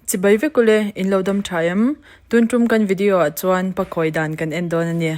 Chibai vek ule, in lo dam tha em? Tun tum kan video ah chuan pakhawi dan kan en dawn a ni.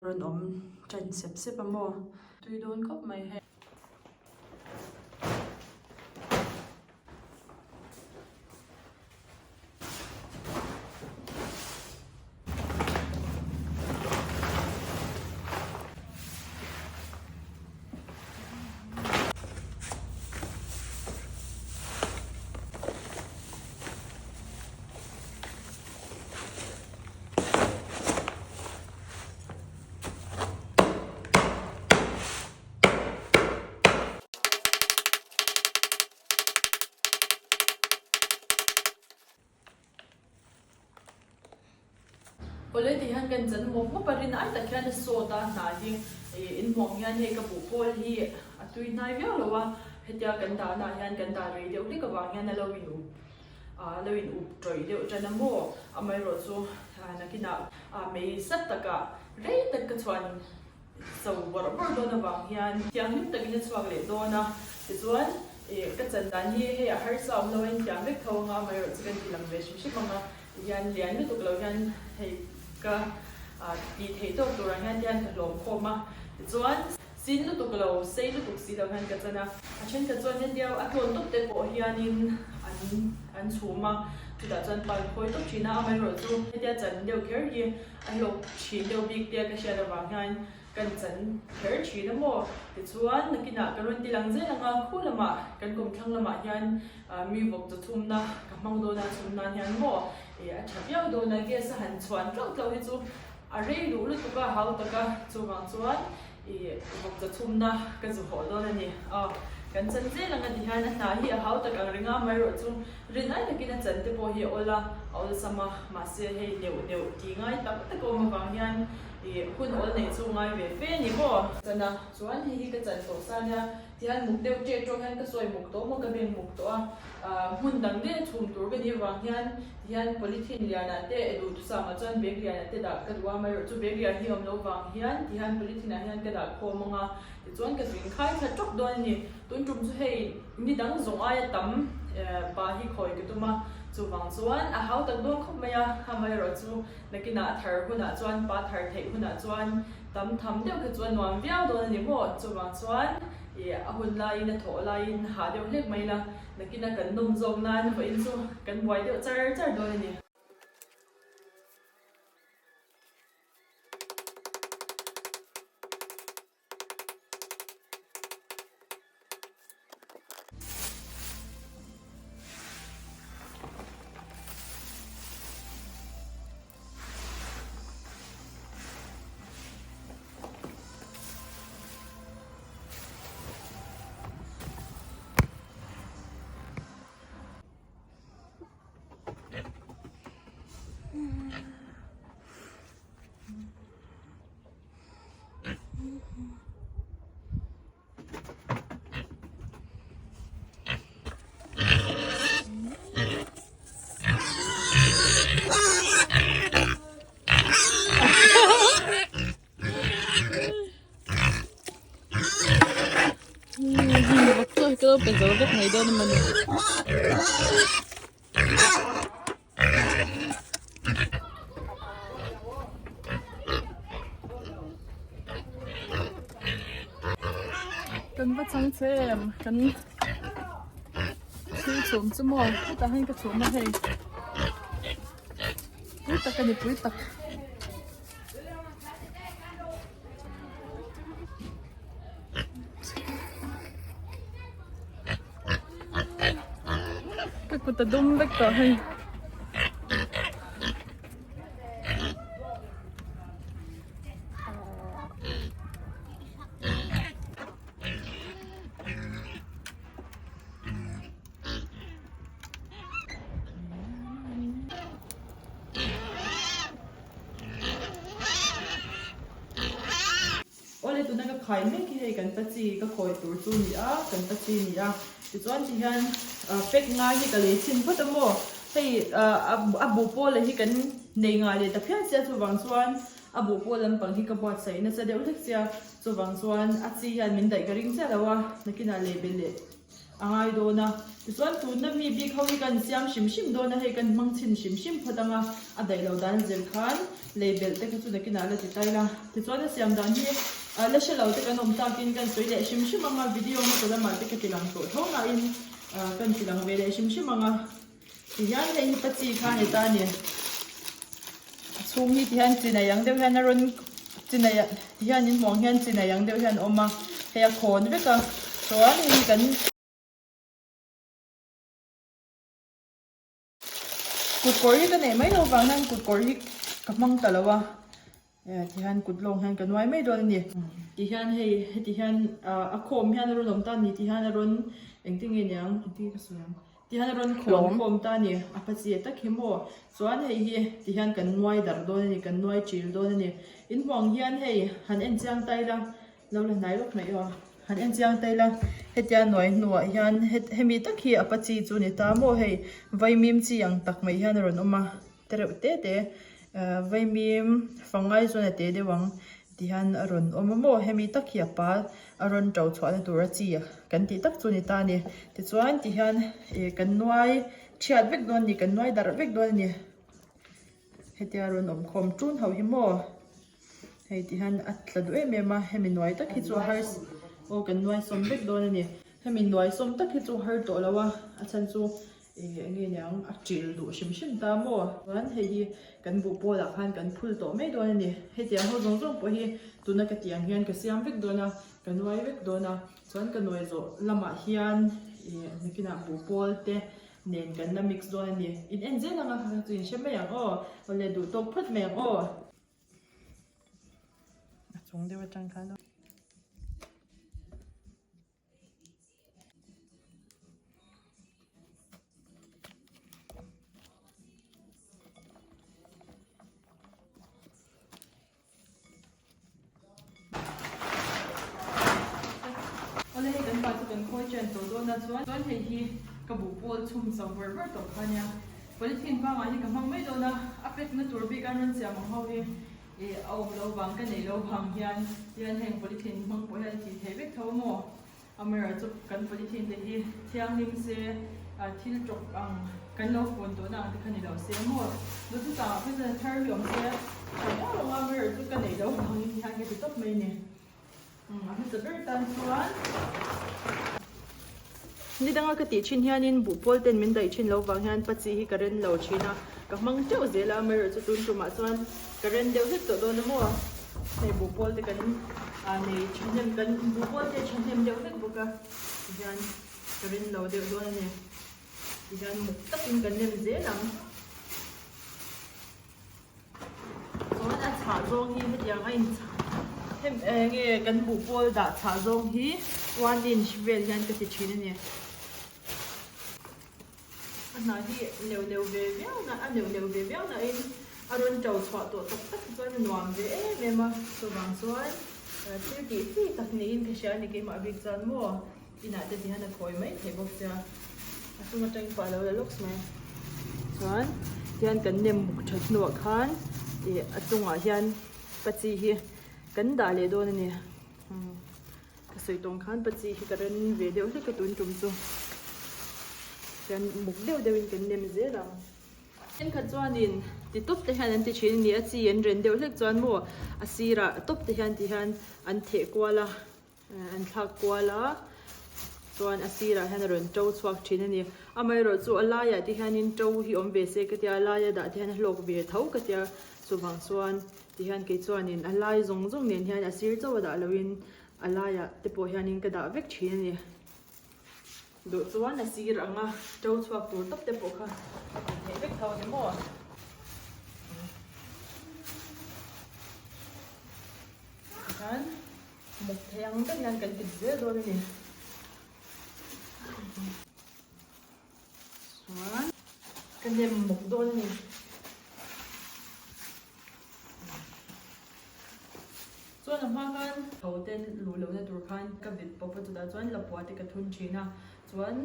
Rawn awm ṭan sep sep a maw? Tui dawn khawp mai hei. Awle tih hian kan chan mawp mawp a, rin ai tak hian a sawt a hna hi in hmuh ang hian hei ka buh pawl hi a tui hnai viau lo a, hetia kan dahna ah hian kan dah rei deuh hlek avang hian a lo in up A lo in up tawih deuh tan a maw? Amaherawh chu nakinah mei sat takah rei tak ka chhuan cho bawrh bawrh dawn avang hian thianghlim takin a chhuak leh dawn a. Tichuan ka chan dan hi hei a harsa awm lo a inthiam vek tho anga amaherawh chu kan ti lang ve hrim hrim ang a. Tihian lian lutuk lo hian hei ka tih theih tawk turah hian tihian ka hlawm khawm a. Tichuan. Sin lutuk lo, sei lutuk si lo hian ka chan a. A thenkhat chuan hetia a tlawn tawp te pawh hianin an an chhum a, chutah chuan pan khawi tawp thin a, amaherawhchu hetia chan deuh kher hi a hlawk thin deuh bik tia ka hriat avang hian kan chan kher thin a maw? Tichuan nakinah ka rawn ti lang zel ang a, khu lamah kan kawmthlang lamah hian mi vawk chaw chhumna ka hmang dawn a, chhum nan hian maw a tha viau dawn a, gas a han chhuan tlauh tlauh hi chu a rei duh lutuk a, hau tak a, chuvang chuan I vawkchaw chhumna ka zu hawh dawn a ni. Aw, kan chan zel ang a ti hian a hna hi a hau tak ang reng a, amaherawh chu rin ai takin a chan te pawh hi a awl a, a awlsam a, mahse hei neuh neuh tih ngai tam tak a awm avang hian i hun awl neih chu ngai ve fe a ni maw? Chan a, chuan hei hi ka chan tawh sa nia, tihian muk deuh ṭek ṭawk hian ka sawi muk tawh maw ka beng muk tawh a, hmun dang deuh chhum tur ka nih avang hian Tihian polythene lianah te e duhthusam ah chuan bag lianah te dah ka duh a, amaherawh chu bag lian hi awm loh vang hian tihian polythene ah hian ka dah khawm ang a, tichuan ka zin khai thla tawk dawn a ni. Tun tum chu hei ni dang zawng aia tam pa hi khawi ka tum a, chuvang chuan a hau tak dawn khawp mai a, amaherawh chu nakinah a thar hunah chuan pa thar theih hunah chuan tam tham deuh kha chu a nuam viau dawn a ni maw, chuvang chuan ih a hun laiin a thawh laiin hah deuh hlek mai la. Nakina kan nawm zawk nan vawiin chu kan buai deuh char char dawn a ni. Ka lo pe zo vek mai dawn a mawni. Kan va chang che em kan thil chhum chu maw hetah hian ka chhum a hei pui tak a ni pui tak. Ka kut a dum vek tawh hei. Awle tuna ka khai mek hi hei kan pa chi ka khawi tur chu ni a kan pa chi ni a tichuan ti hian pack ngai hi ka lei chhin phawt a maw Hei a buh pawl hi kan nei ngah leh ta phian sia chuvang chuan a buh pawl lampang hi ka buatsaih nasa deuh hlek sia chuvang chuan a chi hian min daih ka ring chiah lo a nakinah leh belh leh a ngai dawn a. Tichuan tunna mi bik ho hi kan siam hrim hrim dawn a hei kan hmang chhin hrim hrim phawt ang a a daih lo dan zir khan lei belh te kha chu nakinah la ti tai la. Tichuan a siam dan hi la hre lo te kan awm takin kan sawi leh hrim hrim ang a video hmasa lamah te ka ti lang tawh tho nain kan ti lang ve leh hrim hrim ang a. Tihian hei hi pachi kha a ni ta a ni. A chhung hi tihian chinai ang deuh hian a rawn chinai tihian in hmuh ang hian chinai ang deuh hian a awm a hei a khawn vek a chuan hei hi kan kut kawr hi ka neih mai loh vang hian kut kawr hi ka hmang ta lo a tihian kut lawng hian ka nuai mai dawn a ni. Tihian hei heti hian a khawm hian a rawn awm ta a ni tihian a rawn engtin nge niang engtin nge ka sawi ang. Tihian a rawn khawn khawm ta a ni, a pa chi tak hi maw? Chuan hei hi tihian kan nuai darh dawn a ni, kan nuai ṭil dawn a ni. In hmuh ang hian hei han en chiang ta ila, lo la hnai lawk mai aw, han en chiang ta ila, hetia nuai hnuah hian hemi tak hi a pa chi chu ni ta maw hei, vaimim chi ang tak mai hian a rawn awm a, tereuh te te, vaimim fangai chuan a te deuh ang. Tihian a rawn awm a maw? Hemi tak hi a pa a rawn to chhuahna tur a chi kan tih tak chu ni ta a ni. Tichuan tihian ih kan nuai chhiat vek dawn a ni, kan nuai darh vek dawn a ni. Hetia a rawn awm khawm tun ho hi maw? Hei tihian a tla duh em em a, hemi nuai tak hi chu a har aw kan nuai sawm vek dawn a ni. Hemi nuai sawm tak hi chu a har tawh lo a, a chhan chu Ih eng nge niang a ṭil duh hrim hrim ta maw? Chuan hei hi kan buh pawlah khan kan phul tawh mai dawn a ni. Hetiang ho zawng zawng pawh hi tuna ka tih ang hian ka siam vek dawn a, ka nuai vek dawn a. Chuan ka nuai zawh lamah hian ih nakinah buh pawl te nen kan la mix dawn a ni. In en zel ang a, chu in hre mai ang aw. Awle duh tawk phawt mai ang aw. A chung deuh atang khan aw. Awle hei kan pa chu kan khawi chen tawh dawn a chuan chuan hei hi ka buh pawl chhum chho vawrh vawrh tawh kha ania polythene pangah hi ka hmang mai dawn a a pack na tur bik an rawn siam ang ho hi Ih a awm lo vang ka nei lo vang hian hian heng polythene hmang pawh hian a tih theih vek tho maw? Amaherawh chu kan polythene te hi thianghlim se thil tawp ang kan lo fun tawhna ang te kha ni lo se maw? Duhthusam ah phei chuan a thar hi awm se tha viau lo a amaherawh chu ka nei lo vangin hian ka ti tawp mai a ni. A hmasa ber tan chuan ni danga ka tih thin hianin buh pawl ten min daih thin lo vang hian pachi hi ka ren lo thin a, ka hmang teuh zel a, amaherawh chu tun tumah chuan ka ren deuh hlek tawh dawn a maw? Hei buh pawl te kan nei thahnem kan buh pawl te thahnem deuh hlek bawk a tihian ka ren lo deuh dawn a ni tihian muk takin kan nem zel ang. Chuan a chhah zawng hi hetiang a in hem eng nge kan buh pawl dah chhah zawng hi one inch vel hian ka ti thin a ni. A hnah hi neuh neuh ve viau na a neuh neuh ve viau na in a rawn to chhuah tawh tak tak hi chuan a nuam ve em em a chuvang chuan thil tih chi tak niin ka hria a ni keimah bik chuan maw inah te ti hian a khawi mai thei bawk sia a chung atangin pah alo la lawks mai chuan tihian kan nem buk that hnuah khan ih a chungah hian pachi hi kan dah leh dawn a ni ka sawi tawng khan pachi hi ka ren ve deuh hlek a tun tum chu tihian muk deuh deuhin kan nem zel ang. Thenkhat chuanin ti tawp te hian an ti thin a ni a chi an ren deuh hlek chuan maw a sirah tawp te hian ti hian an theh kual a. An thlak kual a, chuan a sirah hian a rawn to chhuak thin a ni. Amaherawh chu a laiah te hianin to hi awm ve se ka tia, a laia dah te hian a hlawk ve tho ka tia, chuvang chuan tihian kei chuanin a lai zawng zawng nen hian a sir chauh a dah lohin a laiah te pawh hianin ka dah vek thin a ni. Duh chuan a sir anga to chhuak tur tawp te pawh kha a tih theih vek tho a ni maw? Tikhan. Muk thei ang ber hian kan tit zel dawn a ni. Chuan ka nem muk dawn a ni. Chuan a hma khan tho te luh lohna tur khan ka vit pawp a chutah chuan lapua te ka thun thin a. Chuan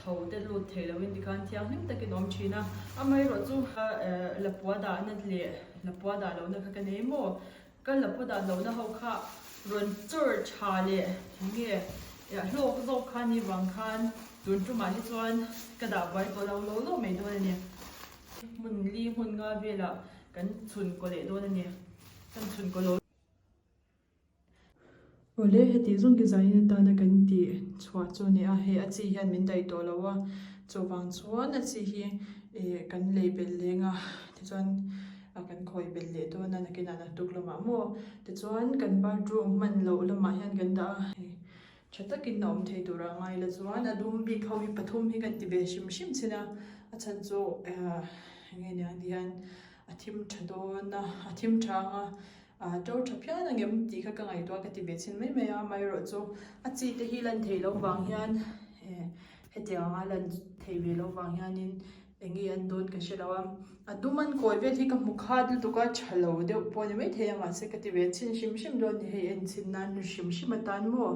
tho. Tho te lut thei loin tikhan thianghlim takin awm thin a, amaherawhchu lapua dahna leh lapua dah lohna kha ka nei maw? Ka lapua dah lohna ho kha rawn chawr tha leh enge hlawk zawk kha ni vang khan tun tumah hi chuan ka dah buai tawh lo lo lo mai dawn a ni. Hmun li hmun nga velah kan chhun kaw leh dawn a ni, kan chhun kaw lo. Awle, heti zawng design atana kan tih chhuah chu a ni a, hei a chi hian min daih tawh lo a, chuvang chuan a chi hi ih kan lei belh leng a, tichuan a kan khawi belh leh dawn a nakinah naktuk lamah maw, tichuan kan bathroom hman loh lamah hian kan dah a, hei tha takin a awm thei tur a ngai la chuan a dum bik ho hi pathum hi kan ti ve hrim hrim chin a, a chhan chu ah enge niang ti hian a thim tha dawn a, a thim tha ang a. A to tha phian ang em tih kha ka ngaihtuah ka ti ve chhin mai mai a, amaherawhchu a chi te hi lan theih loh vang hian eh hetiang anga lan theih ve loh vang hianin eng nge an dawn ka hre lo a, a dum an kawi vel hi ka hmu khat lutuk a, tha lo deuh pawh a ni maithei a mahse ka ti ve chhin hrim hrim dawn a ni hei en chhin nan hrim hrim atan maw.